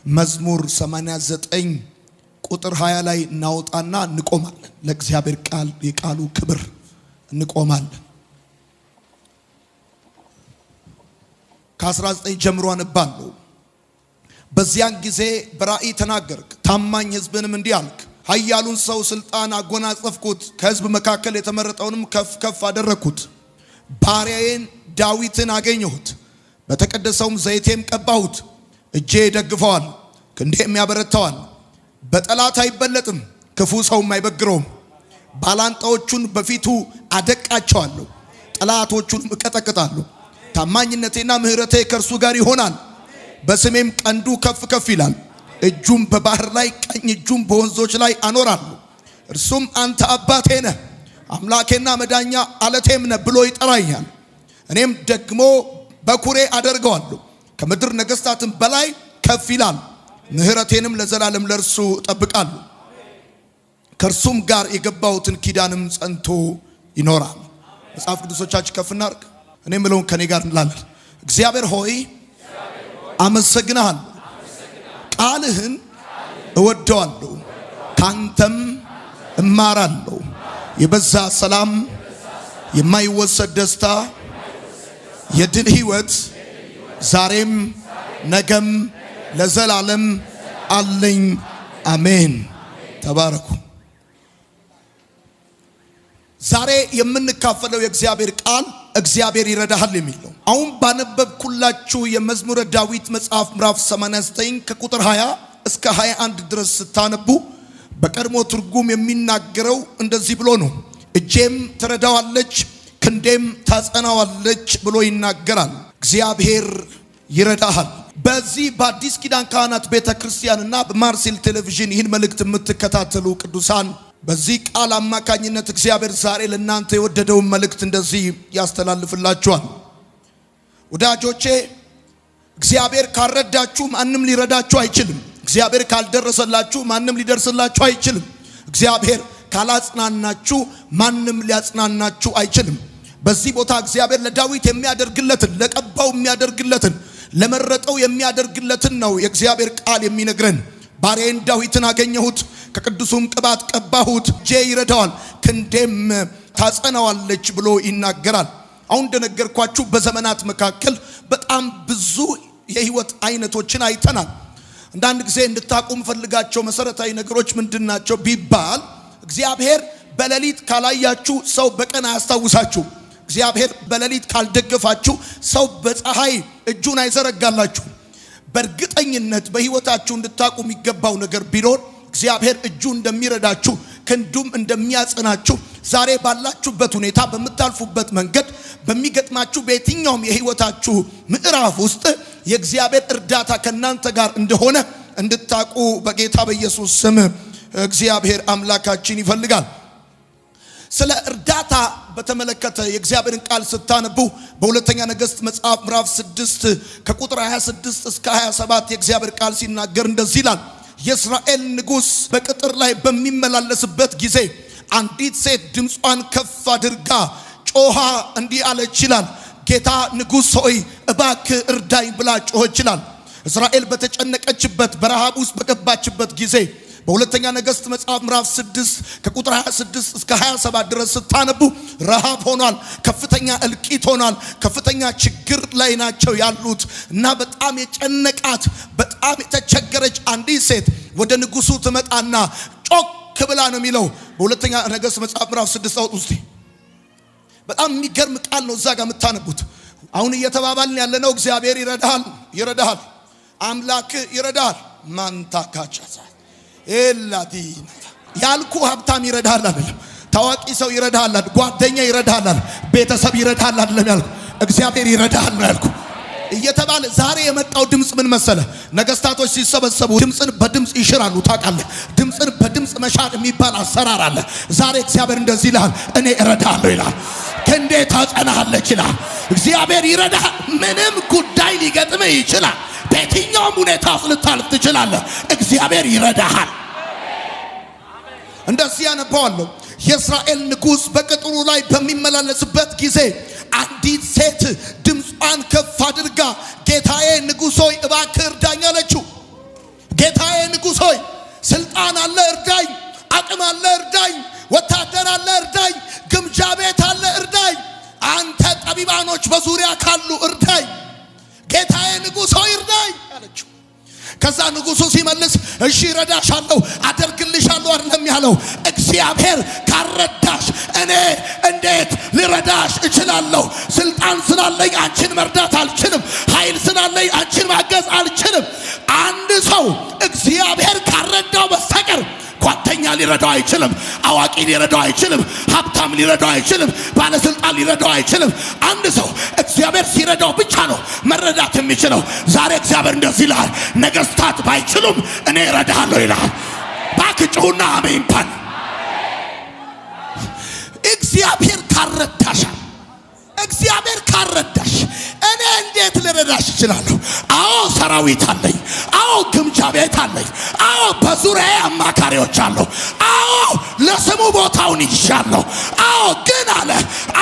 መዝሙር 89 ቁጥር 20 ላይ እናወጣና እንቆማለን። ለእግዚአብሔር ቃል የቃሉ ክብር እንቆማለን። ከ19 ጀምሮ አነባለሁ። በዚያን ጊዜ በራእይ ተናገርክ፣ ታማኝ ሕዝብንም እንዲህ አልክ፣ ኃያሉን ሰው ስልጣን አጎናጸፍኩት፣ ከሕዝብ መካከል የተመረጠውንም ከፍ ከፍ አደረግኩት። ባሪያዬን ዳዊትን አገኘሁት፣ በተቀደሰውም ዘይቴም ቀባሁት። እጄ ይደግፈዋል፣ ክንዴም ያበረታዋል። በጠላት አይበለጥም፣ ክፉ ሰውም አይበግረውም። ባላንጣዎቹን በፊቱ አደቃቸዋለሁ፣ ጠላቶቹንም እቀጠቅጣለሁ። ታማኝነቴና ምሕረቴ ከእርሱ ጋር ይሆናል፣ በስሜም ቀንዱ ከፍ ከፍ ይላል። እጁም በባህር ላይ ቀኝ እጁም በወንዞች ላይ አኖራለሁ። እርሱም አንተ አባቴ ነህ፣ አምላኬና መዳኛ አለቴም ነህ ብሎ ይጠራኛል። እኔም ደግሞ በኩሬ አደርገዋለሁ፣ ከምድር ነገሥታትም በላይ ከፍ ይላል። ምሕረቴንም ለዘላለም ለእርሱ እጠብቃለሁ፣ ከእርሱም ጋር የገባሁትን ኪዳንም ጸንቶ ይኖራል። መጽሐፍ ቅዱሶቻችን ከፍ እናድርግ። እኔ የምለውን ከኔ ጋር እንላለን። እግዚአብሔር ሆይ አመሰግንሃለሁ፣ ቃልህን እወደዋለሁ፣ ካንተም እማራለሁ። የበዛ ሰላም፣ የማይወሰድ ደስታ፣ የድል ህይወት ዛሬም ነገም ለዘላለም አለኝ። አሜን። ተባረኩ። ዛሬ የምንካፈለው የእግዚአብሔር ቃል እግዚአብሔር ይረዳሃል የሚል ነው። አሁን ባነበብኩላችሁ የመዝሙረ ዳዊት መጽሐፍ ምዕራፍ 89 ከቁጥር 20 እስከ 21 ድረስ ስታነቡ በቀድሞ ትርጉም የሚናገረው እንደዚህ ብሎ ነው። እጄም ትረዳዋለች፣ ክንዴም ታጸናዋለች ብሎ ይናገራል። እግዚአብሔር ይረዳሃል። በዚህ በአዲስ ኪዳን ካህናት ቤተ ክርስቲያንና በማርሴል ቴሌቪዥን ይህን መልእክት የምትከታተሉ ቅዱሳን በዚህ ቃል አማካኝነት እግዚአብሔር ዛሬ ለእናንተ የወደደውን መልእክት እንደዚህ ያስተላልፍላችኋል። ወዳጆቼ፣ እግዚአብሔር ካልረዳችሁ ማንም ሊረዳችሁ አይችልም። እግዚአብሔር ካልደረሰላችሁ ማንም ሊደርስላችሁ አይችልም። እግዚአብሔር ካላጽናናችሁ ማንም ሊያጽናናችሁ አይችልም። በዚህ ቦታ እግዚአብሔር ለዳዊት የሚያደርግለትን፣ ለቀባው የሚያደርግለትን፣ ለመረጠው የሚያደርግለትን ነው የእግዚአብሔር ቃል የሚነግረን። ባሪያዬን ዳዊትን አገኘሁት፣ ከቅዱሱም ቅባት ቀባሁት፣ እጄ ይረዳዋል፣ ክንዴም ታጸናዋለች ብሎ ይናገራል። አሁን እንደነገርኳችሁ በዘመናት መካከል በጣም ብዙ የህይወት አይነቶችን አይተናል። አንዳንድ ጊዜ እንድታቁ የምፈልጋቸው መሰረታዊ ነገሮች ምንድን ናቸው ቢባል፣ እግዚአብሔር በሌሊት ካላያችሁ ሰው በቀን አያስታውሳችሁ። እግዚአብሔር በሌሊት ካልደገፋችሁ ሰው በፀሐይ እጁን አይዘረጋላችሁ። በእርግጠኝነት በህይወታችሁ እንድታቁ የሚገባው ነገር ቢኖር እግዚአብሔር እጁ እንደሚረዳችሁ፣ ክንዱም እንደሚያጸናችሁ፣ ዛሬ ባላችሁበት ሁኔታ፣ በምታልፉበት መንገድ፣ በሚገጥማችሁ በየትኛውም የህይወታችሁ ምዕራፍ ውስጥ የእግዚአብሔር እርዳታ ከእናንተ ጋር እንደሆነ እንድታቁ በጌታ በኢየሱስ ስም እግዚአብሔር አምላካችን ይፈልጋል። ስለ እርዳታ በተመለከተ የእግዚአብሔርን ቃል ስታነቡ በሁለተኛ ነገሥት መጽሐፍ ምዕራፍ 6 ከቁጥር 26 እስከ 27 የእግዚአብሔር ቃል ሲናገር እንደዚህ ይላል። የእስራኤል ንጉሥ በቅጥር ላይ በሚመላለስበት ጊዜ አንዲት ሴት ድምጿን ከፍ አድርጋ ጮኻ እንዲህ አለች ይላል። ጌታ ንጉሥ ሆይ፣ እባክህ እርዳኝ ብላ ጮኸች ይላል። እስራኤል በተጨነቀችበት፣ በረሃብ ውስጥ በገባችበት ጊዜ በሁለተኛ ነገሥት መጽሐፍ ምዕራፍ 6 ከቁጥር 26 እስከ 27 ድረስ ስታነቡ ረሃብ ሆኗል። ከፍተኛ እልቂት ሆኗል። ከፍተኛ ችግር ላይ ናቸው ያሉት እና በጣም የጨነቃት፣ በጣም የተቸገረች አንዲት ሴት ወደ ንጉሱ ትመጣና ጮክ ብላ ነው የሚለው በሁለተኛ ነገሥት መጽሐፍ ምዕራፍ 6። አውጡ እስቲ። በጣም የሚገርም ቃል ነው እዛ ጋር የምታነቡት። አሁን እየተባባልን ያለነው እግዚአብሔር ይረዳሃል፣ ይረዳሃል፣ አምላክ ይረዳሃል። ማንታካቻሳ ኤላዲና ያልኩ ሀብታም ይረዳሃል አይደለም። ታዋቂ ሰው ይረዳሃል፣ ጓደኛ ይረዳሃል፣ ቤተሰብ ይረዳሃል አይደለም ያልኩ፣ እግዚአብሔር ይረዳሃል ነው ያልኩ። እየተባለ ዛሬ የመጣው ድምፅ ምን መሰለ? ነገስታቶች ሲሰበሰቡ ድምፅን በድምፅ ይሽራሉ። ታውቃለህ? ድምፅን በድምፅ መሻር የሚባል አሰራር አለ። ዛሬ እግዚአብሔር እንደዚህ ይልሃል፣ እኔ እረዳሃለሁ ይላል። ክንዴ ታጸናሃለች ይላል። እግዚአብሔር ይረዳሃል። ምንም ጉዳይ ሊገጥምህ ይችላል። በየትኛውም ሁኔታ ውስጥ ልታልፍ ትችላለህ። እግዚአብሔር ይረዳሃል። እንደዚህ ያነባዋለሁ። የእስራኤል ንጉሥ በቅጥሩ ላይ በሚመላለስበት ጊዜ አንዲት ሴት ድምጿን ከፍ አድርጋ ጌታዬ ንጉሥ ሆይ፣ እባክህ እርዳኝ አለችው። ስልጣን አለ እርዳኝ፣ አቅም አለ እርዳኝ፣ ወታደር አለ እርዳኝ፣ ግምጃ ቤት አለ እርዳኝ፣ አንተ ጠቢባኖች በዙሪያ ካሉ እርዳኝ፣ ጌታዬ ንጉሥ ሆይ እርዳኝ አለችው። ከዛ ንጉሱ ሲመልስ እሺ እረዳሻለሁ፣ አደርግልሻለሁ አይደለም ያለው። እግዚአብሔር ካልረዳሽ እኔ እንዴት ልረዳሽ እችላለሁ? ስልጣን ስላለኝ አንቺን መርዳት አልችልም። ኃይል ስላለኝ አንቺን ማገዝ አልችልም። አንድ ሰው እግዚአብሔር ካልረዳው በስተቀር ጓደኛ ሊረዳው አይችልም። አዋቂ ሊረዳው አይችልም። ሀብታም ሊረዳው አይችልም። ባለስልጣን ሊረዳው አይችልም። አንድ ሰው እግዚአብሔር ሲረዳው ብቻ ነው መረዳት የሚችለው። ዛሬ እግዚአብሔር እንደዚህ ይልሃል፣ ነገስታት ባይችሉም እኔ እረዳሃለሁ ይልሃል። እባክህ ጩኹና አሜን በል። እግዚአብሔር ካልረዳሻል፣ እግዚአብሔር ካልረዳሽ እኔ እንዴት ልረዳሽ እችላለሁ? አዎ ሰራዊት አለኝ። አዎ ግምጃ ቤት አለኝ። አዎ በዙሪያዬ አማካሪዎች አሉ። አዎ ለስሙ ቦታውን ይዣለሁ። አዎ ግን አለ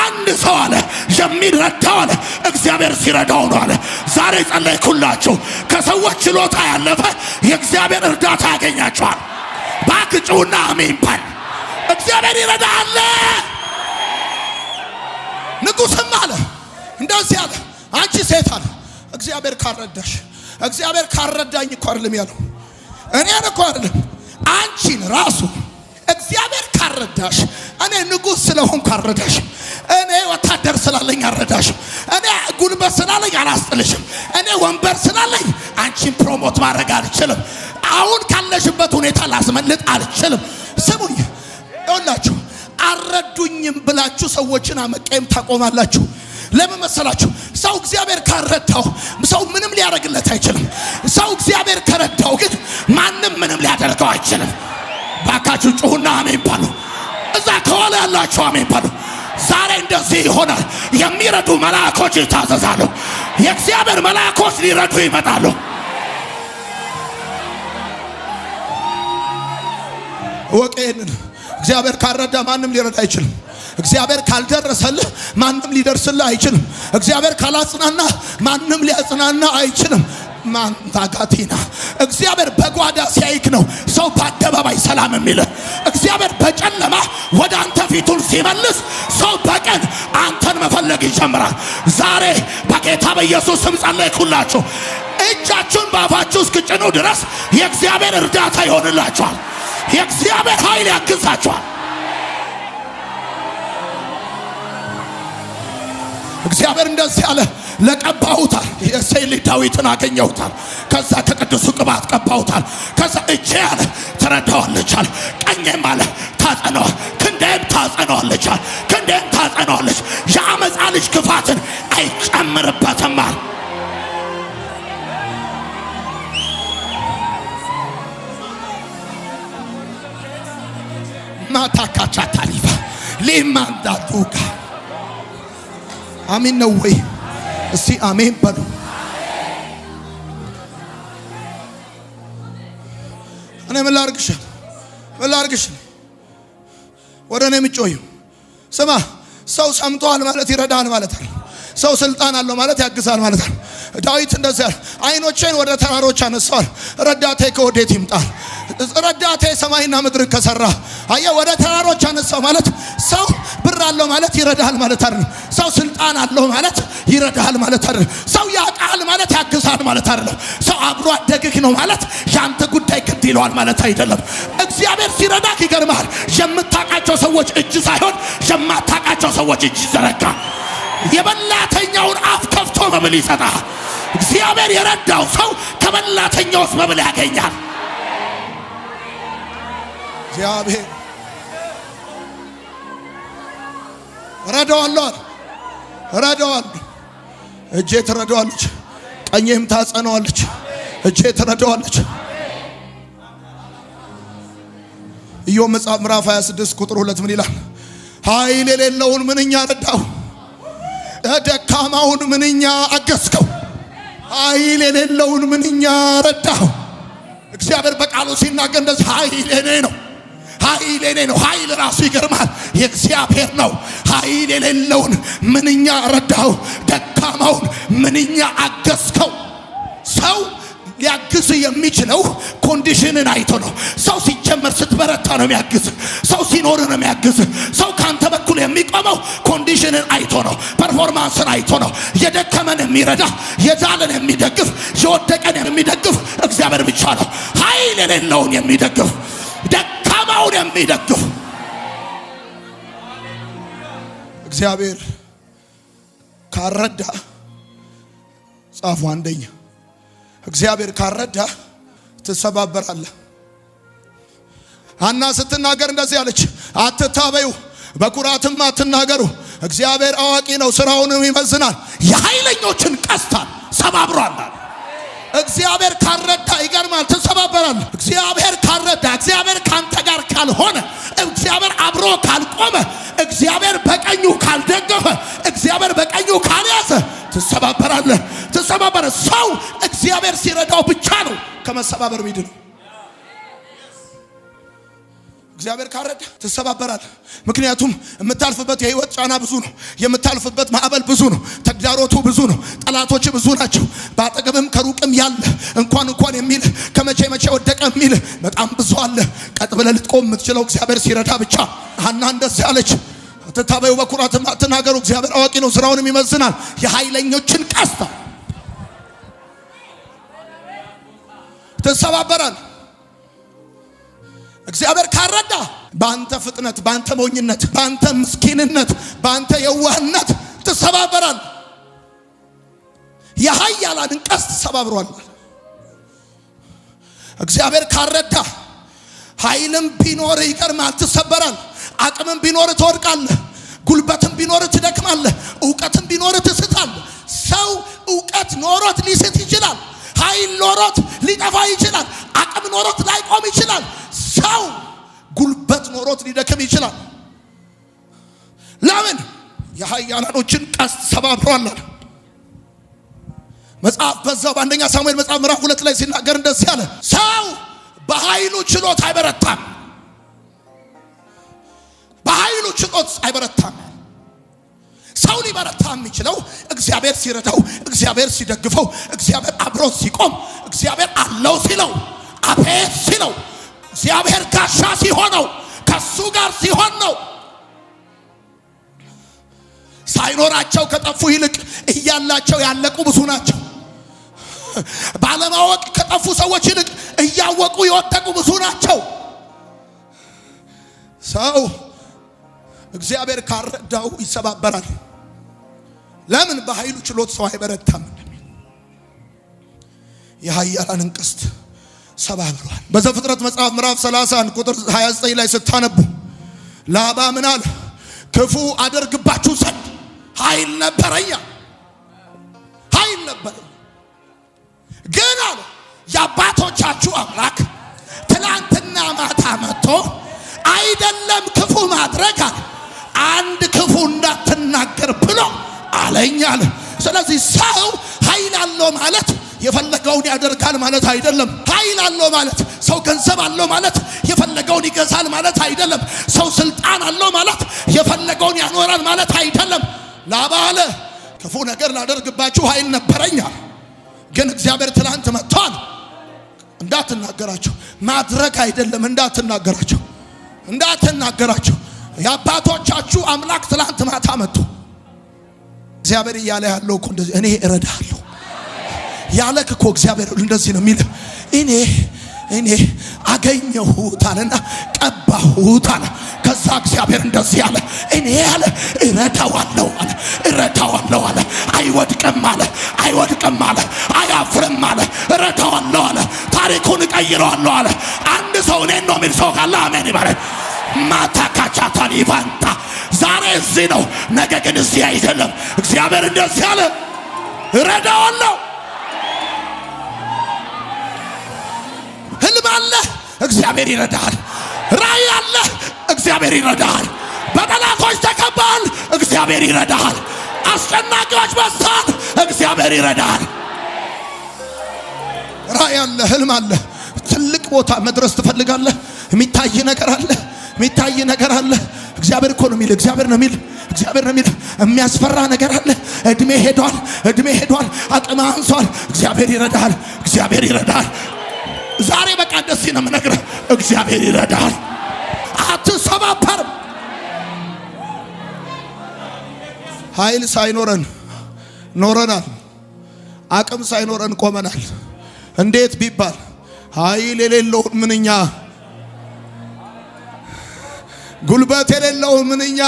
አንድ ሰው አለ የሚረዳው አለ እግዚአብሔር ሲረዳው ነው አለ። ዛሬ ጸለይኩላችሁ፣ ከሰዎች ችሎታ ያለፈ የእግዚአብሔር እርዳታ ያገኛችኋል። እባክህ ጩኹና አሜን በል። እግዚአብሔር ይረዳል። ንጉስም አለ እንደዚህ አለ፣ አንቺ ሴት አለ እግዚአብሔር ካልረዳሽ፣ እግዚአብሔር ካልረዳኝ እኮ አይደለም ያለው፣ እኔን እኮ አይደለም አንቺን ራሱ እግዚአብሔር ካልረዳሽ፣ እኔ ንጉስ ስለሆንኩ አልረዳሽም። እኔ ወታደር ስላለኝ አልረዳሽም። እኔ ጉልበት ስላለኝ አላስጥልሽም። እኔ ወንበር ስላለኝ አንቺን promote ማድረግ አልችልም። አሁን ካለሽበት ሁኔታ ላስመልጥ አልችልም። ስሙኝ፣ ይኸውላችሁ አልረዱኝም ብላችሁ ሰዎችን መቀየም ታቆማላችሁ። ለምን መሰላችሁ? ሰው እግዚአብሔር ካልረዳው ሰው ምንም ሊያደርግለት አይችልም። ሰው እግዚአብሔር ከረዳው ግን ማንም ምንም ሊያደርገው አይችልም። ባካችሁ ጩሁና አሜን በሉ። እዛ ከኋላ ያላችሁ አሜን በሉ። ዛሬ እንደዚህ ይሆናል። የሚረዱ መልአኮች ይታዘዛሉ። የእግዚአብሔር መልአኮች ሊረዱ ይመጣሉ። እወቅ ይሄንን። እግዚአብሔር ካልረዳ ማንም ሊረዳ አይችልም። እግዚአብሔር ካልደረሰልህ ማንም ሊደርስልህ አይችልም። እግዚአብሔር ካላጽናና ማንም ሊያጽናና አይችልም። ማንታጋቲና እግዚአብሔር በጓዳ ሲያይክ ነው ሰው በአደባባይ ሰላም የሚልህ። እግዚአብሔር በጨለማ ወደ አንተ ፊቱን ሲመልስ ሰው በቀን አንተን መፈለግ ይጀምራል። ዛሬ በጌታ በኢየሱስ ስም ጸለይኩላችሁ። እጃችሁን በአፋችሁ እስክጭኑ ድረስ የእግዚአብሔር እርዳታ ይሆንላችኋል። የእግዚአብሔር ኃይል ያግዛችኋል። እግዚአብሔር እንደዚህ አለ፣ ለቀባሁታል የእሴይ ልጅ ዳዊትን አገኘሁታል። ከዛ ከቅዱሱ ቅባት ቀባሁታል። ከዛ እጄ አለ ትረዳዋለች አለ፣ ቀኜም አለ ታጸነዋል፣ ክንዴም ታጸነዋለች አለ፣ ክንዴም ታጸነዋለች። የአመፃ ልጅ ክፋትን አይጨምርበትም አለ። ማታካቻታሊፋ ሊማንዳቱካ አሜን ነው ወይ? እስቲ አሜን በሉ። እኔ ምን ላርግሽ? ምን ላርግሽ? ወደ እኔ የምጮይው ስማ፣ ሰው ሰምቷል ማለት ይረዳል ማለት አለ። ሰው ስልጣን አለው ማለት ያግዛል ማለት አለ። ዳዊት እንደዚያ አይኖቼን ወደ ተራሮች አነሳዋል፣ ረዳቴ ከወዴት ይምጣል? ረዳቴ ሰማይና ምድር ከሰራ። አየህ፣ ወደ ተራሮች አነሳው ማለት ሰው ብር አለው ማለት ይረዳል ማለት አይደለም። ሰው ስልጣን አለው ማለት ይረዳል ማለት አይደለም። ሰው ያውቃል ማለት ያግዛል ማለት አይደለም። ሰው አብሮ አደግህ ነው ማለት ያንተ ጉዳይ ግድ ይለዋል ማለት አይደለም። እግዚአብሔር ሲረዳህ ይገርምሃል፣ የምታውቃቸው ሰዎች እጅ ሳይሆን የማታውቃቸው ሰዎች እጅ ይዘረጋል። የበላተኛውን አፍ ከፍቶ መብል ይሰጣል። እግዚአብሔር የረዳው ሰው ከበላተኛው ውስጥ መብል ያገኛል። እግዚአብሔር ረዳዋለሁ አለ። ረዳዋለሁ፣ እጄ ትረዳዋለች፣ ቀኜም ታጸነዋለች። እጄ ትረዳዋለች። ኢዮብ መጽሐፍ ምዕራፍ 26 ቁጥር 2 ምን ይላል? ኃይል የሌለውን ምንኛ ረዳው፣ ደካማውን ምንኛ አገዝከው። ኃይል የሌለውን ምንኛ ረዳው። እግዚአብሔር በቃሉ ሲናገር እንደዚህ ኃይል የኔ ነው፣ ኃይል የኔ ነው። ኃይል ራሱ ይገርማል፣ የእግዚአብሔር ነው። ኃይል የሌለውን ምንኛ ረዳው፣ ደካማውን ምንኛ አገዝከው። ሰው ሊያግዝ የሚችለው condition ን አይቶ ነው። ሰው ሲጀመር ስትበረታ ነው የሚያግዝ። ሰው ሲኖር ነው የሚያግዝ። ሰው ካንተ በኩል የሚቆመው condition ን አይቶ ነው፣ performance ን አይቶ ነው። የደከመን የሚረዳ፣ የዛለን የሚደግፍ፣ የወደቀን የሚደግፍ እግዚአብሔር ብቻ ነው። ኃይል የሌለውን የሚደግፍ፣ ደካማውን የሚደግፍ እግዚአብሔር ካልረዳ፣ ጻፉ አንደኛ፣ እግዚአብሔር ካልረዳ ትሰባበራለህ። ሐና ስትናገር እንደዚህ አለች፣ አትታበዩ፣ በኩራትም አትናገሩ፣ እግዚአብሔር አዋቂ ነው፣ ስራውንም ይመዝናል፣ የኃይለኞችን ቀስታል ሰባብሯል። እግዚአብሔር ካልረዳ ይገርማል፣ ትሰባበራለህ። እግዚአብሔር ካልረዳ፣ እግዚአብሔር ካንተ ጋር ካልሆነ፣ እግዚአብሔር አብሮ ካልቆመ፣ እግዚአብሔር በቀኙ ካልደገፈ፣ እግዚአብሔር በቀኙ ካልያዘ ትሰባበራለህ፣ ትሰባበራለህ። ሰው እግዚአብሔር ሲረዳው ብቻ ነው ከመሰባበር ሚድነው። እግዚአብሔር ካልረዳ ትሰባበራለህ። ምክንያቱም የምታልፍበት የህይወት ጫና ብዙ ነው። የምታልፍበት ማዕበል ብዙ ነው። ተግዳሮቱ ብዙ ነው። ጠላቶች ብዙ ናቸው። በአጠገብም ከሩቅም ያለ እንኳን እንኳን የሚል ከመቼ መቼ ወደቀ የሚል በጣም ብዙ አለ። ቀጥ ብለህ ልትቆም የምትችለው እግዚአብሔር ሲረዳ ብቻ። ሐና እንደዚህ አለች፣ አትታበዩ፣ በኩራትም አትናገሩ፣ እግዚአብሔር አዋቂ ነው፣ ስራውንም ይመዝናል፣ የኃይለኞችን ቀስታ ትሰባበራል። እግዚአብሔር ካልረዳ በአንተ ፍጥነት፣ በአንተ ሞኝነት፣ በአንተ ምስኪንነት፣ በአንተ የዋህነት ትሰባበራል። የኃያላንን ቀስት ሰባብሯል። እግዚአብሔር ካልረዳ ኃይልም ቢኖር ይቀርማል፣ ትሰበራል። አቅምም ቢኖር ትወድቃለህ። ጉልበትም ቢኖር ትደክማለህ። እውቀትም ቢኖር ትስታለህ። ሰው እውቀት ኖሮት ሊስት ይችላል። ኃይል ኖሮት ሊጠፋ ይችላል። አቅም ኖሮት ላይቆም ይችላል። ሰው ጉልበት ኖሮት ሊደክም ይችላል። ለምን? የኃያላኖችን ቀስት ሰባብሯል። መጽሐፍ በዛው በአንደኛ ሳሙኤል መጽሐፍ ምዕራፍ 2 ላይ ሲናገር እንደዚህ አለ፣ ሰው በኃይሉ ችሎት አይበረታም። በኃይሉ ችሎት አይበረታም። ሰው ሊበረታ የሚችለው እግዚአብሔር ሲረዳው፣ እግዚአብሔር ሲደግፈው፣ እግዚአብሔር አብሮት ሲቆም፣ እግዚአብሔር አለው ሲለው፣ አቤት ሲለው፣ እግዚአብሔር ጋሻ ሲሆነው፣ ከሱ ጋር ሲሆን ነው። ሳይኖራቸው ከጠፉ ይልቅ እያላቸው ያለቁ ብዙ ናቸው። ባለማወቅ ከጠፉ ሰዎች ይልቅ እያወቁ የወደቁ ብዙ ናቸው። ሰው እግዚአብሔር ካልረዳው ይሰባበራል። ለምን? በኃይሉ ችሎት ሰው አይበረታም። የኃያላንን ቀስት ሰባብሯል። በዘፍጥረት መጽሐፍ ምዕራፍ 31 ቁጥር 29 ላይ ስታነቡ ላባ ምን አለ? ክፉ አደርግባችሁ ዘንድ ኃይል ነበረኝ፣ ኃይል ነበረኝ፣ ግን አለ የአባቶቻችሁ አምላክ ትላንትና ማታ መጥቶ አይደለም ክፉ ማድረግ አለ አንድ ክፉ እንዳትናገር ብሎ አለኝ አለ። ስለዚህ ሰው ኃይል አለው ማለት የፈለገውን ያደርጋል ማለት አይደለም። ኃይል አለው ማለት ሰው ገንዘብ አለው ማለት የፈለገውን ይገዛል ማለት አይደለም። ሰው ስልጣን አለው ማለት የፈለገውን ያኖራል ማለት አይደለም። ላባ አለ ክፉ ነገር ላደርግባችሁ ኃይል ነበረኛል፣ ግን እግዚአብሔር ትላንት መጥቷል እንዳትናገራቸው ማድረግ አይደለም እንዳትናገራቸው እንዳትናገራቸው የአባቶቻችሁ አምላክ ትላንት ማታ መጥቶ እግዚአብሔር እያለ ያለው እኮ እንደዚህ እኔ እረዳለሁ ያለክ እኮ እግዚአብሔር እንደዚህ ነው የሚልህ። እኔ አገኘሁት አለና ቀባሁት አለ። ከዛ እግዚአብሔር እንደዚህ አለ፣ እኔ አለ እረዳዋለሁ አለ፣ እረዳዋለሁ አለ። አይወድቅም አለ፣ አይወድቅም አለ፣ አያፍርም አለ፣ እረዳዋለሁ አለ፣ ታሪኩን እቀይረዋለሁ አለ። አንድ ሰው እኔን ነው የሚል ሰው ካለ አሜን ይበል። ማታካቻታን ይባንታ ዛሬ እዚህ ነው፣ ነገ ግን እዚህ አይደለም። እግዚአብሔር እንደዚህ አለ፣ እረዳዋለሁ። ህልም አለ፣ እግዚአብሔር ይረዳሃል። ራእይ አለ፣ እግዚአብሔር ይረዳሃል። በጠላቶች ተከባል፣ እግዚአብሔር ይረዳሃል። አስጨናቂዎች በዝተዋል፣ እግዚአብሔር ይረዳሃል። ራእይ አለ፣ ህልም አለ። ትልቅ ቦታ መድረስ ትፈልጋለህ። የሚታይ ነገር አለ፣ የሚታይ ነገር አለ። እግዚአብሔር እኮ ነው የሚል፣ እግዚአብሔር ነው የሚል፣ እግዚአብሔር ነው የሚል። የሚያስፈራ ነገር አለ። እድሜ ሄዷል፣ እድሜ ሄዷል፣ አቅም አንሷል። እግዚአብሔር ይረዳሃል። እግዚአብሔር ይረዳሃል። ዛሬ በቃ እንደዚህ ነው የምነግርህ፣ እግዚአብሔር ይረዳሃል። አትሰባበርም። ኃይል ሳይኖረን ኖረናል። አቅም ሳይኖረን ቆመናል። እንዴት ቢባል ኃይል የሌለውን ምንኛ፣ ጉልበት የሌለውን ምንኛ።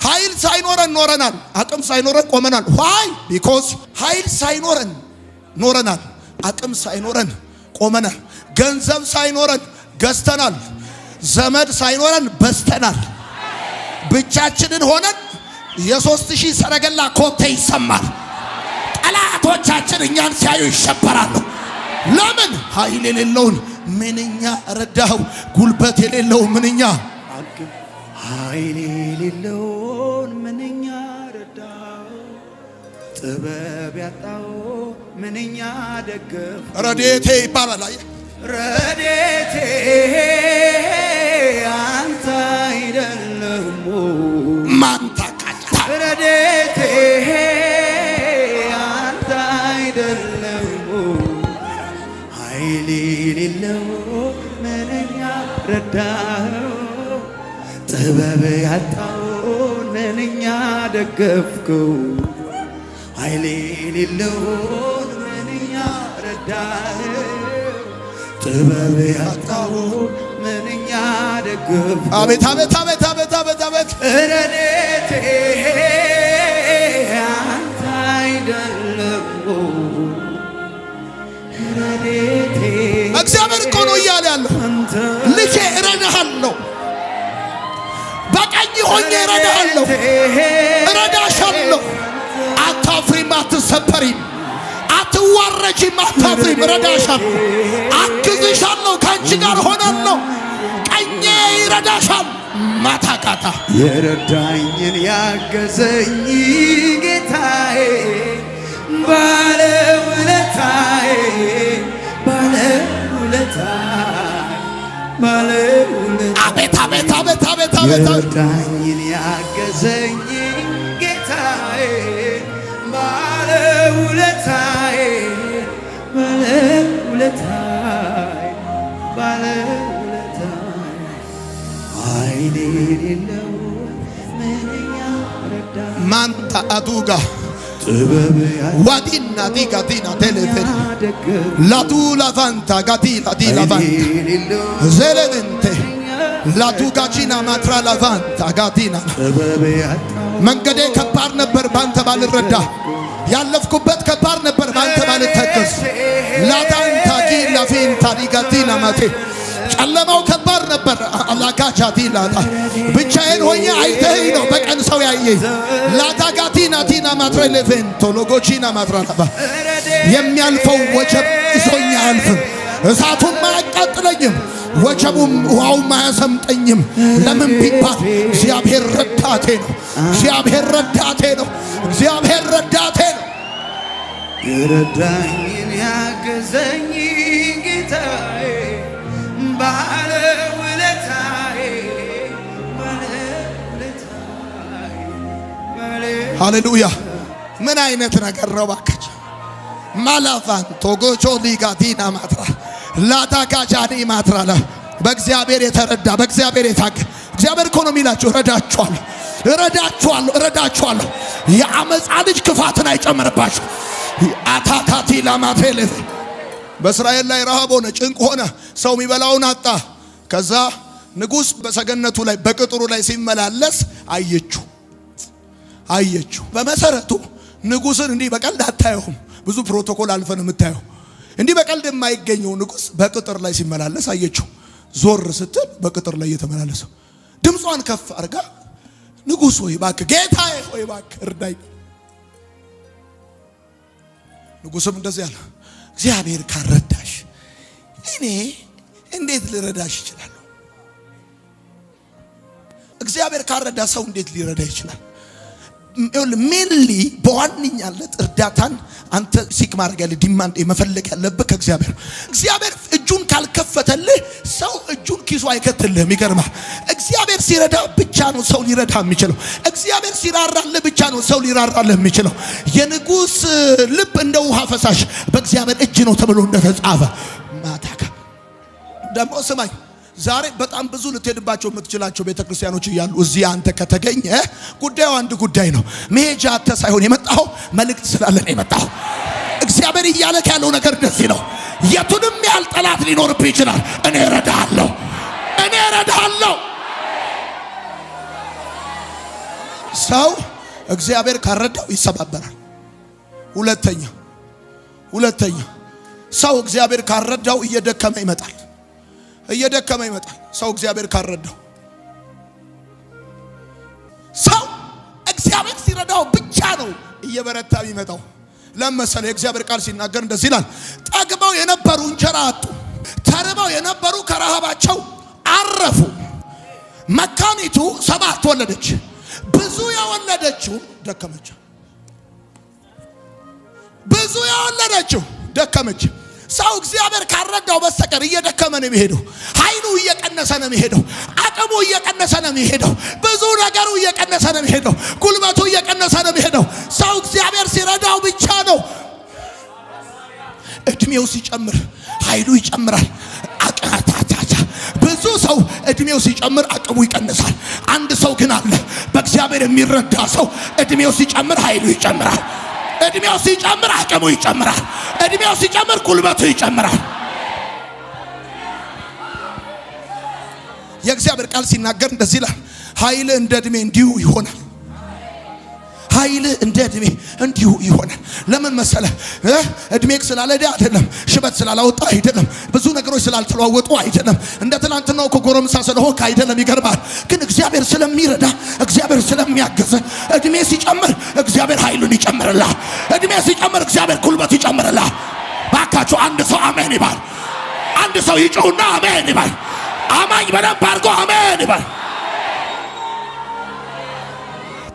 ኃይል ሳይኖረን ኖረናል። አቅም ሳይኖረን ቆመናል። Why? Because ኃይል ሳይኖረን ኖረናል። አቅም ሳይኖረን ቆመናል። ገንዘብ ሳይኖረን ገዝተናል። ዘመድ ሳይኖረን በዝተናል። ብቻችንን ሆነን የ3000 ሰረገላ ኮቴ ይሰማል። ጠላቶቻችን እኛን ሲያዩ ይሸበራሉ። ለምን? ኃይል የሌለውን ምንኛ ረዳኸው፣ ጉልበት የሌለው ምንኛ ኃይል የሌለውን ምንኛ ረዳው፣ ጥበብ ያጣው ምንኛ ደገፍ። ረድኤቴ ይባላል። አየህ፣ ረድኤቴ አንተ አይደለህም ማንታ ካታ ረድኤቴ አንተ አይደለህም ኃይል የሌለው ምንኛ ረዳኸው ጥበብ ያጣው ምንኛ ደገፍከው ኃይል የሌለውን ምንኛ ረዳኸው ጥበብ ያጣው ምንኛ ደገፍከው። አቤት አቤት አቤት አቤት አቤት አቤት። ረድኤቴ አንተ አይደለህም ረድኤቴ እግዚአብሔር እኮ ነው እያለ ያለው፣ አንተ ልጄ እረዳሃለሁ፣ በቀኝ ሆኜ እረዳሃለሁ፣ እረዳሻለሁ። አታፍሪም፣ አትሰበሪም፣ አትዋረጂም፣ አታፍሪም። እረዳሻለሁ፣ አግዝሻለሁ፣ ከአንቺ ጋር ሆናለሁ። ቀኜ ይረዳሻል። ማታቃታ የረዳኝን ያገዘኝ ጌታዬ ባለውለታዬ ባለውለታዬ ባለውለታዬ። አቤት አቤት አቤት አቤት አቤት አቤት። የረዳኝን ያገዘኝ ጌታዬ ባለውለታዬ ባለውለታዬ ባለውለታዬ ኃይል የሌለው ምንኛ ረዳ ማንታ አዱጋ ጥበብ ዋዲና ዲጋ ዲና ቴሌቴ ያደገፍ ላዱ ላቫንታ ጋዲላ ዲ ላቫንታ የሌለው ዜሌቬንቴ ላዱጋጂና ማትራ ላቫንታ ጋዲና። ጥበብ ያጣው መንገዴ ከባድ ነበር ባንተ ባልረዳ፣ ያለፍኩበት ከባድ ነበር ባንተ ባልተገዝ። ላዳንታ ጊላ ፊንታ ዲጋቲና ማቴ ጨለማው ከባድ ነበር። አላጋቻ ዲላታ ብቻዬን ሆኜ አይተኸኝ ነው በቀን ሰው ያየኝ። ላዳጋቲና ቲና ማትረ ሌቬንቶ ሎጎቺና ማትራላባ የሚያልፈው ወጀብ ይዞኝ አያልፍም። እሳቱም አያቃጥለኝም፣ ወጀቡም ውሃውም አያሰምጠኝም። ለምን ቢባል እግዚአብሔር ረዳቴ ነው። እግዚአብሔር ረዳቴ ነው። እግዚአብሔር ረዳቴ ነው። የረዳኝን ያገዘኝ ጌታዬ ባለውለታዬ ባለውለታዬ ባለ ሃሌሉያ! ምን አይነት ነገር ነው ባካችሁ? ማላፋን ቶጎቾ ሊጋቲና ማትራ ላታካቻኒ ማትራላ በእግዚአብሔር የተረዳ፣ በእግዚአብሔር የታገ፣ እግዚአብሔር እኮ ነው የሚላችሁ፣ እረዳችኋለሁ፣ እረዳችኋለሁ፣ እረዳችኋለሁ። የአመፃ ልጅ ክፋትን አይጨምርባችሁ። አታካቲ ላማቴሌፍ በእስራኤል ላይ ረሃብ ሆነ፣ ጭንቅ ሆነ፣ ሰው የሚበላውን አጣ። ከዛ ንጉሥ በሰገነቱ ላይ በቅጥሩ ላይ ሲመላለስ አየችው አየችው። በመሰረቱ ንጉሥን እንዲህ በቀልድ አታየውም። ብዙ ፕሮቶኮል አልፈ ነው የምታየው። እንዲህ በቀልድ የማይገኘው ንጉሥ በቅጥር ላይ ሲመላለስ አየችው። ዞር ስትል በቅጥር ላይ እየተመላለሰው ድምጿን ከፍ አድርጋ ንጉሥ ሆይ እባክህ፣ ጌታዬ ሆይ እባክህ እርዳኝ። ንጉሥም እንደዚህ አለ፣ እግዚአብሔር ካልረዳሽ እኔ እንዴት ልረዳሽ እችላለሁ? እግዚአብሔር ካልረዳ ሰው እንዴት ሊረዳ ይችላል? Mainly በዋነኛነት እርዳታን አንተ seek ማድረግ ያለ demand መፈለግ ያለብህ ከእግዚአብሔር። እግዚአብሔር እጁን ካለ ካልከፈተልህ ሰው እጁን ኪሱ አይከትልህም። ይገርማል። እግዚአብሔር ሲረዳ ብቻ ነው ሰው ሊረዳ የሚችለው። እግዚአብሔር ሲራራልህ ብቻ ነው ሰው ሊራራልህ የሚችለው። የንጉሥ ልብ እንደ ውሃ ፈሳሽ በእግዚአብሔር እጅ ነው ተብሎ እንደተጻፈ ማታካ ደግሞ ስማኝ፣ ዛሬ በጣም ብዙ ልትሄድባቸው የምትችላቸው ቤተክርስቲያኖች እያሉ እዚህ አንተ ከተገኘ ጉዳዩ አንድ ጉዳይ ነው። መሄጃ አንተ ሳይሆን የመጣኸው መልእክት ስላለ ነው የመጣኸው። እግዚአብሔር እያለክ ያለው ነገር እንደዚህ ነው። የቱንም ያህል ጠላት ሊኖርብህ ይችላል። እኔ እረዳሃለሁ፣ እኔ እረዳሃለሁ። ሰው እግዚአብሔር ካረዳው ይሰባበራል። ሁለተኛ ሁለተኛ ሰው እግዚአብሔር ካረዳው እየደከመ ይመጣል፣ እየደከመ ይመጣል። ሰው እግዚአብሔር ካረዳው፣ ሰው እግዚአብሔር ሲረዳው ብቻ ነው እየበረታ የሚመጣው። ለመሰለ የእግዚአብሔር ቃል ሲናገር እንደዚህ ይላል፣ ጠግበው የነበሩ እንጀራ አጡ፣ ተርበው የነበሩ ከረሃባቸው አረፉ። መካኒቱ 7 ወለደች፣ ብዙ የወለደችው ደከመች። ብዙ የወለደችው ደከመች። ሰው እግዚአብሔር ካረዳው በስተቀር እየደከመ ነው የሚሄደው። ኃይሉ እየቀነሰ ነው የሚሄደው። አቅሙ እየቀነሰ ነው የሚሄደው። ብዙ ነገሩ እየቀነሰ ነው የሚሄደው። ጉልበቱ እየቀነሰ ነው የሚሄደው። ሰው እግዚአብሔር ሲረዳው ብቻ ነው። እድሜው ሲጨምር ኃይሉ ይጨምራል። አቅራታታታ ብዙ ሰው እድሜው ሲጨምር አቅሙ ይቀንሳል። አንድ ሰው ግን አለ፣ በእግዚአብሔር የሚረዳ ሰው እድሜው ሲጨምር ኃይሉ ይጨምራል። እድሜው ሲጨምር አቅሙ ይጨምራል። እድሜው ሲጨምር ጉልበቱ ይጨምራል። የእግዚአብሔር ቃል ሲናገር እንደዚህ ይላል፣ ኃይል እንደ እድሜ እንዲሁ ይሆናል። ኃይል እንደ እድሜ እንዲሁ ይሆናል። ለምን መሰለ? እድሜክ ስላለደ አይደለም፣ ሽበት ስላላወጣ አይደለም፣ ብዙ ነገሮች ስላልተለዋወጡ አይደለም፣ እንደ ትናንትናው እኮ ጎረምሳ ስለሆንክ አይደለም። ይገርማል። ግን እግዚአብሔር ስለሚረዳ፣ እግዚአብሔር ስለሚያግዝ፣ እድሜ ሲጨምር እግዚአብሔር ኃይሉን ይጨምርልሃል። እድሜ ሲጨምር እግዚአብሔር ጉልበት ይጨምርልሃል። ባካችሁ አንድ ሰው አሜን ይባል። አንድ ሰው ይጮህና አሜን ይባል። አማኝ በደንብ አድርጎ አሜን ይባል።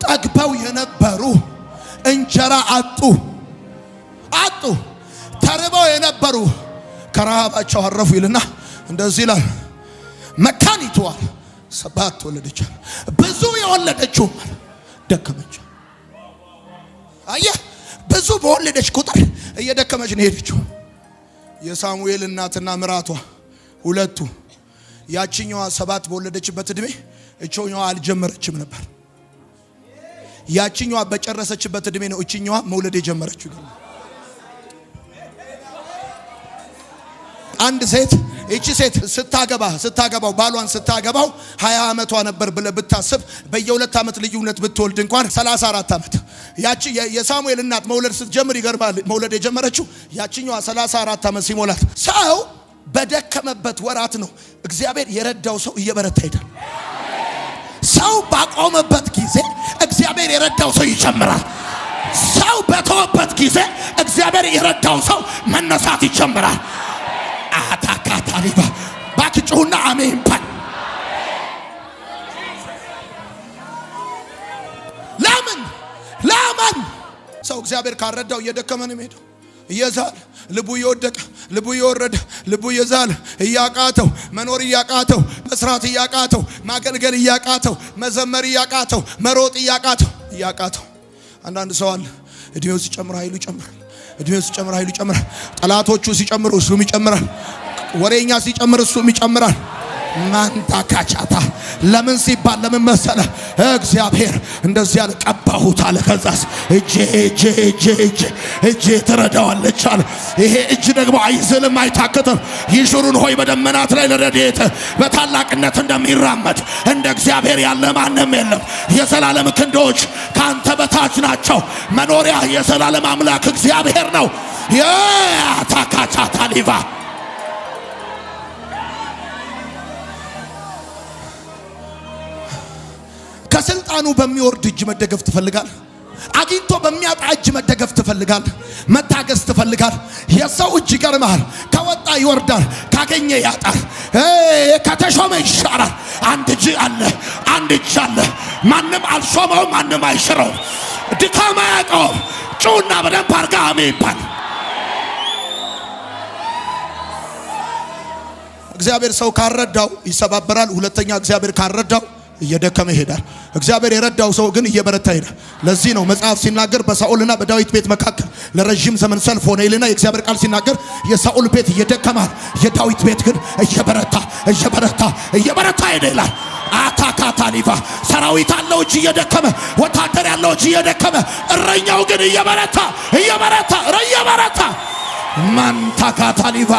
ጠግበው የነበሩ እንጀራ አጡ አጡ። ተርበው የነበሩ ከረሃባቸው አረፉ ይልና እንደዚህ ይላል፣ መካኒቱ 7 ወለደች፣ ብዙ የወለደችው ደከመች። አየህ፣ ብዙ በወለደች ቁጥር እየደከመች ነው የሄደችው። የሳሙኤል እናትና ምራቷ ሁለቱ፣ ያችኛዋ 7 በወለደችበት እድሜ እቾኛዋ አልጀመረችም ነበር። ያችኛዋ በጨረሰችበት እድሜ ነው እችኛዋ መውለድ የጀመረችው። አንድ ሴት እቺ ሴት ስታገባው ባሏን ስታገባው 20 ዓመቷ ነበር ብለህ ብታስብ በየሁለት ዓመት ልዩነት ብትወልድ እንኳን 34 ዓመት። ያቺ የሳሙኤል እናት መውለድ ስትጀምር ይገርማል፣ መውለድ የጀመረችው ያችኛዋ 34 ዓመት ሲሞላት። ሰው በደከመበት ወራት ነው እግዚአብሔር የረዳው ሰው እየበረታ ይሄዳል። ሰው ባቆመበት ጊዜ እግዚአብሔር የረዳው ሰው ይጀምራል። ሰው በተወበት ጊዜ እግዚአብሔር የረዳው ሰው መነሳት ይጀምራል። አታካታሊባ ባክጩሁና አሜን በል። ለምን ለምን ሰው እግዚአብሔር ካረዳው እየደከመ ነው የሚሄደው። እየዛለ ልቡ እየወደቀ ልቡ እየወረደ ልቡ እየዛለ እያቃተው መኖር እያቃተው መስራት እያቃተው ማገልገል እያቃተው መዘመር እያቃተው መሮጥ እያቃተው እያቃተው። አንዳንድ ሰው አለ እድሜው ሲጨምር ኃይሉ ይጨምራል። እድሜው ሲጨምር ኃይሉ ይጨምራል። ጠላቶቹ ሲጨምሩ እሱም ይጨምራል። ወሬኛ ሲጨምር እሱም ይጨምራል። ማንታካቻታ ለምን ሲባል ለምን መሰለ? እግዚአብሔር እንደዚህ ያለ ቀባሁት አለ። ከዛስ እጄ እጄ እጄ እጄ እጄ ትረዳዋለች አለ። ይሄ እጅ ደግሞ አይዝልም አይታክትም። ይሹሩን ሆይ በደመናት ላይ ለረድኤት በታላቅነት እንደሚራመድ እንደ እግዚአብሔር ያለ ማንም የለም። የዘላለም ክንዶች ካንተ በታች ናቸው። መኖሪያ የዘላለም አምላክ እግዚአብሔር ነው። የታካቻታ ሊቫ ከስልጣኑ በሚወርድ እጅ መደገፍ ትፈልጋል። አግኝቶ በሚያጣ እጅ መደገፍ ትፈልጋል። መታገስ ትፈልጋል። የሰው እጅ ይገርምሃል፣ ከወጣ ይወርዳል፣ ካገኘ ያጣል፣ ከተሾመ ይሻራል። አንድ እጅ አለ፣ አንድ እጅ አለ። ማንም አልሾመውም፣ ማንም አይሽረውም። ድካም አያውቀውም። ጩና በደንብ አድርጋ አሜን ይባል። እግዚአብሔር ሰው ካልረዳው ይሰባበራል። ሁለተኛ እግዚአብሔር ካልረዳው እየደከመ ይሄዳል። እግዚአብሔር የረዳው ሰው ግን እየበረታ ይሄዳል። ለዚህ ነው መጽሐፍ ሲናገር በሳኦልና በዳዊት ቤት መካከል ለረዥም ዘመን ሰልፍ ሆነ ይልና የእግዚአብሔር ቃል ሲናገር የሳኦል ቤት እየደከማል፣ የዳዊት ቤት ግን እየበረታ እየበረታ እየበረታ ሄደ ይላል። አታካታሊፋ ሰራዊት አለው እጅ እየደከመ፣ ወታደር ያለው እጅ እየደከመ፣ እረኛው ግን እየበረታ እየበረታ እየበረታ፣ ማንታካታሊቫ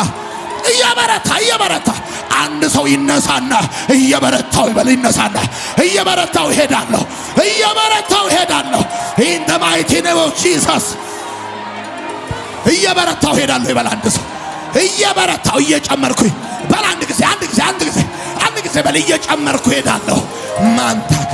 እየበረታ እየበረታ። አንድ ሰው ይነሳና እየበረታው ይበል። ይነሳና እየበረታው እሄዳለሁ፣ እየበረታው እሄዳለሁ። In the mighty name of Jesus እየበረታው እሄዳለሁ ይበል። አንድ ሰው እየበረታው፣ እየጨመርኩኝ በል። አንድ ጊዜ፣ አንድ ጊዜ፣ አንድ ጊዜ፣ አንድ ጊዜ በል። እየጨመርኩ እሄዳለሁ። ማንታካ